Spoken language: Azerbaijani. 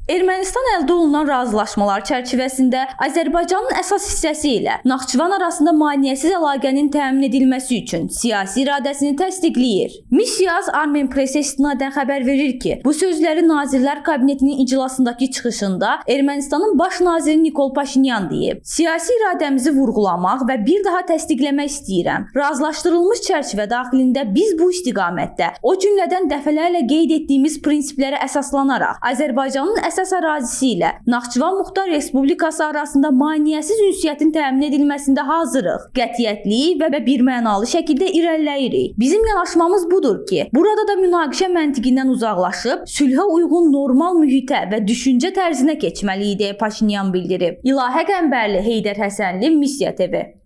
Ermənistan əldə olunan razılaşmalar çərçivəsində Azərbaycanın əsas hissəsi ilə Naxçıvan arasında maneəsiz əlaqənin təmin edilməsi üçün siyasi iradəsini təsdiqləyir. Missiya Armenpress-ə istinadən xəbər verir ki, bu sözləri Nazirlər Kabinetinin iclasındakı çıxışında Ermənistanın baş naziri Nikol Paşinyan deyib. Siyasi iradəmizi vurğulamaq və bir daha təsdiqləmək istəyirəm. Razılaşdırılmış çərçivə daxilində biz bu istiqamətdə, o cümlədən dəfələrlə qeyd etdiyimiz prinsiplərə əsaslanaraq Azərbaycanın əsas ərazisi ilə Naxçıvan Muxtar Respublikası arasında maneəsiz ünsiyyətin təmin edilməsində hazırıq. Qətiyyətli və birmənalı şəkildə irəliləyirik. Bizim yanaşmamız budur ki, burada da münaqişə məntiqindən uzaqlaşıb sülhə uyğun normal mühitə və düşüncə tərzinə keçməliyik deyə Paşinyan bildirib. İlahə Qəmbərli, Heydər Həsənli, Missiya TV.